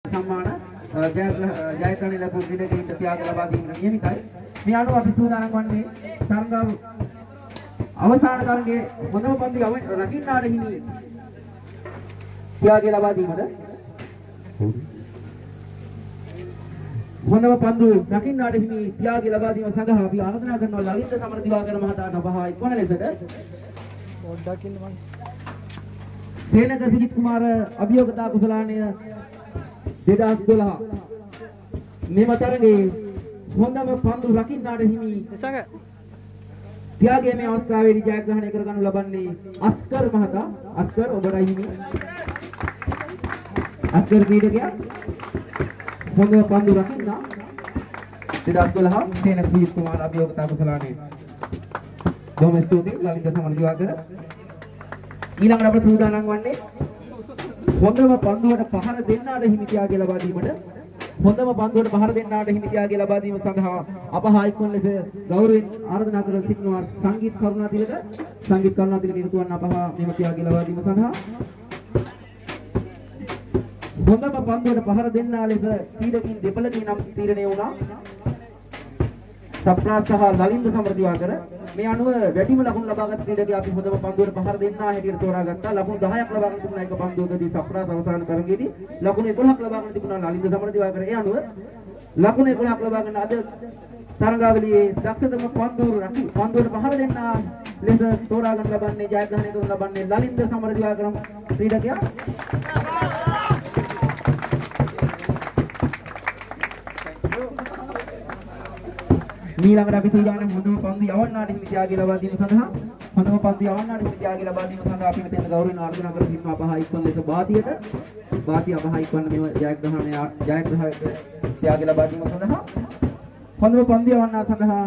සම්මාන ජයග්‍රහණය ලැබූ ක්‍රීඩකයින්ට ත්‍යාග ලබා දීමට නියමිතයි. මේ අනුව අපි සූදානම් වන්නේ තරඟ අවසාන තරඟයේ හොඳම පන්දු රකින්නාට හිමි ත්‍යාගය ලබා දීමට. හොඳම පන්දු රකින්නාට හිමි ත්‍යාගය ලබා දීම සඳහා අපි ආරාධනා කරනවා ලලිත සමර දිවාකර මහතාට අපහා ඉක්වන ලෙසට. පොඩ්ඩක් ඉන්න මං. සේනක සිජිත් කුමාර අභියෝගතා කුසලානය 2012 මෙම තරඟයේ හොඳම පන්දු රකින්නාට හිමි ත්‍යාගය මේ අවස්ථාවේදී ජයග්‍රහණය කරගනු ලබන්නේ අස්කර් මහතා. අස්කර්, ඔබටයි හිමි. අස්කර් ක්‍රීඩකයා හොඳම පන්දු රකින්නා 2012 සේනක සිජිත් කුමාර අභියෝගතා කුසලානය. බොහොම ස්තුතියි ලලිත සමර දිවාකර. ඊළඟට අප සූදානම් වන්නේ හොඳම පන්දුවට පහර දෙන්නාට හිමි ත්‍යාගය ලබා දීමට. හොඳම පන්දුවට පහර දෙන්නාට හිමි ත්‍යාගය ලබා දීම සඳහා අප හා එක්වන ලෙස ගෞරවයෙන් ආරාධනා කර සිටිනවා සංගීත් කරුණාතිලක. සංගීත් කරුණාතිලක එකතු වන්න අප හා මෙම ත්‍යාගය ලබා දීම සඳහා. හොඳම පන්දුවට පහර දෙන්නා ලෙස ක්‍රීඩකයින් දෙපළකී නම් තීරණය වුණා. සප්‍රා සහ ලලින්ද සමර දිවාකර. මේ අනුව වැඩිම ලකුණු ලබාගත් ක්‍රීඩකයා අපි හොඳම පන්දුවට පහර දෙන්නා හැටියට තෝරාගත්තා. ලකුණු 10ක් ලබා ගන්න තිබුණා එක පන්දුවකදී සප්‍රාස් අවසාන තරඟයේදී. ලකුණු 11ක් ලබා ගන්න තිබුණා ලලින්ද සමර දිවාකර. ඒ අනුව ලකුණු 11ක් ලබා ගන්න අද තරඟාවලියේ දක්ෂතම පන්දුවට පහර දෙන්නා ලෙස තෝරා ගන්න ලබන්නේ, ජයග්‍රහණය කරනු ලබන්නේ ලලින්ද සමර දිවාකර ක්‍රීඩකයා. ඊළඟට අපි සූදානම් හොඳම පන්දු යවන්නාට හිමි ත්‍යාගය ලබා දීම සඳහා. හොඳම පන්දු යවන්නාට හිමි ත්‍යාගය ලබා දීම සඳහා අපි මෙතන ගෞරවයෙන් ආරාධනා කර සිටිනවා අපහා ඉක්වන ලෙස බාතියට. බාතිය අපහා ඉක්වන්න මෙම ජයග්‍රහණය ත්‍යාගය ලබා දීම සඳහා. හොඳම පන්දු යවන්නා සඳහා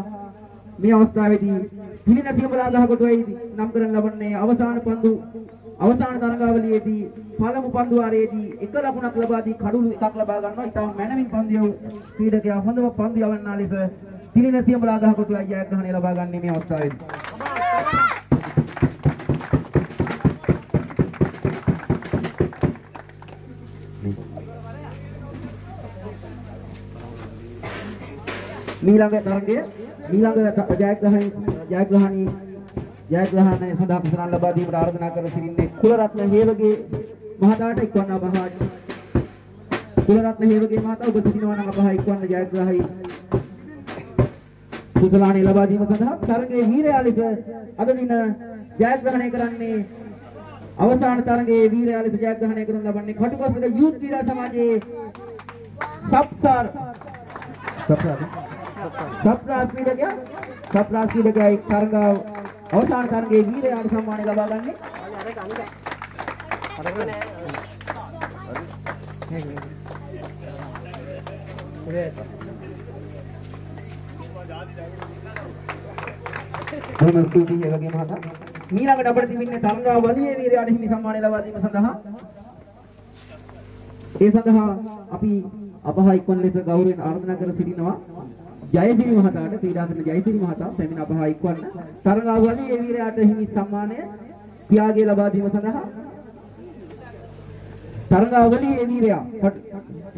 මේ අවස්ථාවේදී පිළින සියඹලා ගහකොටුවයි නම් කරන ලබන්නේ අවසාන පන්දු අවසාන තරඟාවලියේදී පළමු පන්දු වාරයේදී එක ලකුණක් ලබා දී කඩුළු එකක් ලබා ගන්නවා. ඉතාම මැනවින් පන්දු යවූ ක්‍රීඩකයා හොඳම පන්දු යවන්නා ලෙස පිළින සියඹලා ගහකොටුවයි ජයග්‍රහණය ලබා ගන්නේ මේ අවස්ථාවේදී. මීළඟ තරඟය මීළඟ ජයග්‍රහණය සඳහා කුසලන් ලබා දීමට ආරාධනා කර සිටින්නේ කුලරත්න හේවගේ මහතාට. ඉක්වන්න අපහා කුලරත්න හේවගේ මහතා, ඔබ සිටිනවා නම් අපහා ඉක්වන්න ජයග්‍රාහී කුසලානය ලබා දීම සඳහා. තරඟයේ වීරයා ලෙස අද දින ජයග්‍රහණය කරන්නේ අවසාන තරඟයේ වීරයා ලෙස ජයග්‍රහණය කරනු ලබන්නේ කටුකසල යූත් ක්‍රීඩා සමාජයේ සප්සාර් සප්රාස් ක්‍රීඩකයා. සප්රාස් ක්‍රීඩකයා තරඟ අවසාන තරඟයේ වීරයාට සම්මානය ලබා ගන්නේ. බොහොම ස්තුතියි ඒ වගේම මහතා. ඊළඟට අපිට තිබෙන්නේ තරඟාවලියේ වීරයාට හිමි සම්මානය ලබා දීම සඳහා. ඒ සඳහා අපි අපහා ඉක්වන ලෙස ගෞරවයෙන් ආරාධනා කර සිටිනවා ජයසිරි මහතාට. ක්‍රීඩා කරන ජයසිරි මහතා පැමිණ අපහා ඉක්වන්න තරඟාවලියේ වීරයාට හිමි සම්මානය ත්‍යාගය ලබා දීම සඳහා. තරඟාවලියේ වීරයා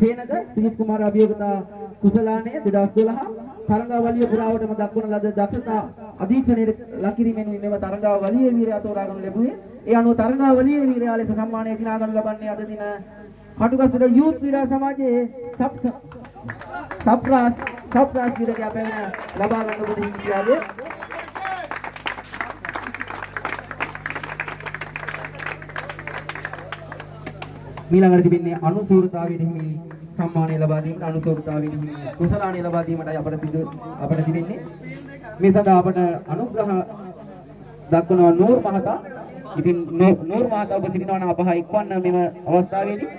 සේනක සුජිත් කුමාර අභියෝගතා කුසලානය 2012 තරඟාවලිය පුරාවටම දක්වන ලද දක්ෂතා අධීක්ෂණයට ලක් කිරීමෙන් මෙම තරඟාවලියේ වීරයා තෝරා ගනු ලැබුවේ. ඒ අනුව තරඟාවලියේ වීරයා ලෙස සම්මානය දිනා ගනු ලබන්නේ අද දින කටුගස්තොට යූත් ක්‍රීඩා සමාජයේ සප්‍රාස් ක්‍රීඩකයා පැමිණ ලබා ගන්න ඔබට හිමි ත්‍යාගය. මීළඟට තිබෙන්නේ අනුසූරතාවයට හිමි සම්මානය ලබා දීමට, අනුසූරතාවයට හිමි කුසලානය ලබා දීමටයි අපට තිබෙන්නේ. මේ සඳහා අපට අනුග්‍රහ දක්වනවා නූර් මහතා. ඉතින් නූර් මහතා ඔබ සිටිනවා නම් අපහා ඉක්වන්න මෙම අවස්ථාවේදී.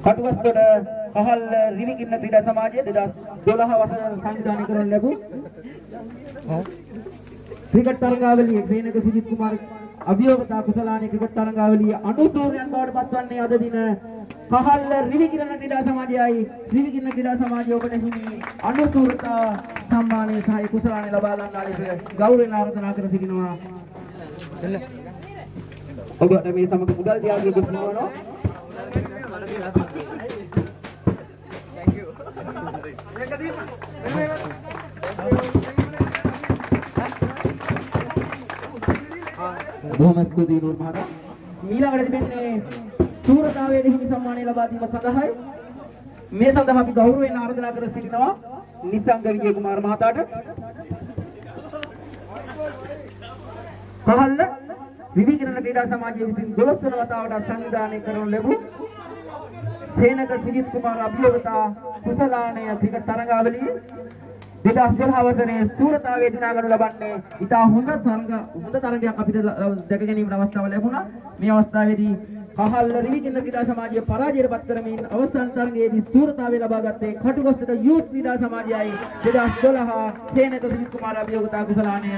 කටුගස්තොට කහල්ල රිවිකින්න ක්‍රීඩා සමාජය 2012 වසර සංවිධානය කරනු ලැබූ ක්‍රිකට් තරඟාවලියේ සේනක සුජිත් කුමාර අභියෝගතා කුසලානී ක්‍රිකට් තරඟාවලියේ අනුසූරයන් බවට පත්වන්නේ අද දින කහල්ල රිවිකිරණ ක්‍රීඩා සමාජයයි. රිවිකිරණ ක්‍රීඩා සමාජය ඔබට හිමි අනුසූරතා සම්මානය සහ කුසලානය ලබා ගන්නා ලෙස ගෞරවයෙන් ආරාධනා කර සිටිනවා. ඔබට මේ සමග මුදල් ත්‍යාගයකුත් හිමිවනවා. බොහොම ස්තුතියි නූර් මහතා. ඊළඟට තිබෙන්නේ සූරතාවයට හිමි සම්මානය ලබා දීම සඳහායි. මේ සඳහා අපි ගෞරවයෙන් ආරාධනා කර සිටිනවා නිසංග විජය කුමාර මහතාට. කහල්ල විවිධ ක්‍රීඩා සමාජය විසින් 12 වන වතාවට සංවිධානය කරනු ලැබූ සේනක සුජිත් කුමාර අභියෝගතා කුසලානය ක්‍රිකට් තරඟාවලියේ 2012 වසරේ සූරතාවයේ දිනා ගනු ලබන්නේ ඉතා හොඳ තරඟයක් අපිට දැක ගැනීමට අවස්ථාව ලැබුණා. මේ අවස්ථාවේදී කහල්ල රිවිකින්න ක්‍රීඩා සමාජය පරාජයට පත් කරමින් අවසන් තරඟයේදී සූරතාවය ලබා ගත්තේ කටුගොස්තට යූත් ක්‍රීඩා සමාජයයි. 2012 සේනක සුජිත් කුමාර අභියෝගතා කුසලානය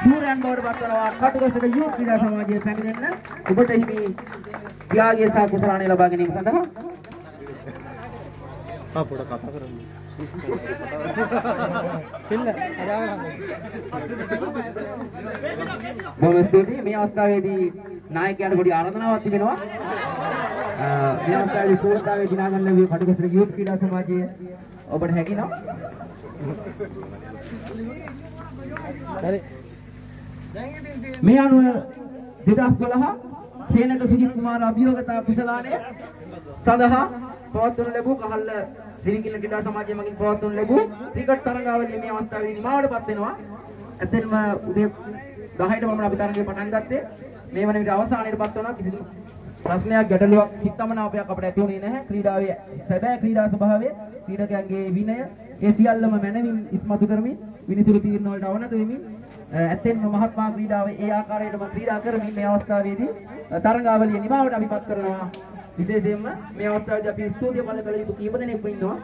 සූරයන් බවට පත් කරනවා. කටුගොස්තට යූත් ක්‍රීඩා සමාජය පැමිණෙන්න ඔබට හිමි ත්‍යාගය සහ කුසලානය ලබා ගැනීම සඳහා පොඩ කතා කරමු. බොහොම ස්තුතියි. මේ අවස්ථාවේදී නායකයාට පොඩි ආරාධනාවක් තිබෙනවා. මේ අවස්ථාවේදී සූරතාවයේ දිනා ගන්න ලැබුවේ කටුගොස්තට යූත් ක්‍රීඩා සමාජය ඔබට හැකිනම් මේ අනුව 2012 සේනක සුජිත් කුමාර අභියෝගතා කුසලානය සඳහා පවත්වනු ලැබූ කහල්ල ශ්‍රීවිකිල ක්‍රීඩා සමාජය මගින් පවත්වනු ලැබූ ක්‍රිකට් තරඟාවලිය මේ අවස්ථාවේදී නිමාවටපත් වෙනවා. ඇත්තෙන්ම උදේ 10ට පමණ අපි තරඟය පටන් ගත්තේ. මේ වන විට අවසානයටපත් වෙනවා. කිසිදු ප්‍රශ්නයක්, ගැටලුවක්, හිතමනාපයක් අපිට ඇති වුණේ නැහැ. ක්‍රීඩාවේ සැබෑ ක්‍රීඩා ස්වභාවය, ක්‍රීඩකයන්ගේ විනය, ඒ සියල්ලම මැනවින් ඉස්මතු කරමින් විනිසුරු තීරණ වලට අවනත වෙමින් ඇත්තෙන්ම මහත්මා ක්‍රීඩාවේ ඒ ආකාරයටම ක්‍රීඩා කරමින් මේ අවස්ථාවේදී තරඟාවලිය නිමාවට අපිපත් කරනවා. විශේෂයෙන්ම මේ අවස්ථාවේදී අපි ස්තුතිය පළ කළ යුතු කීප දෙනෙක් ඉන්නවා.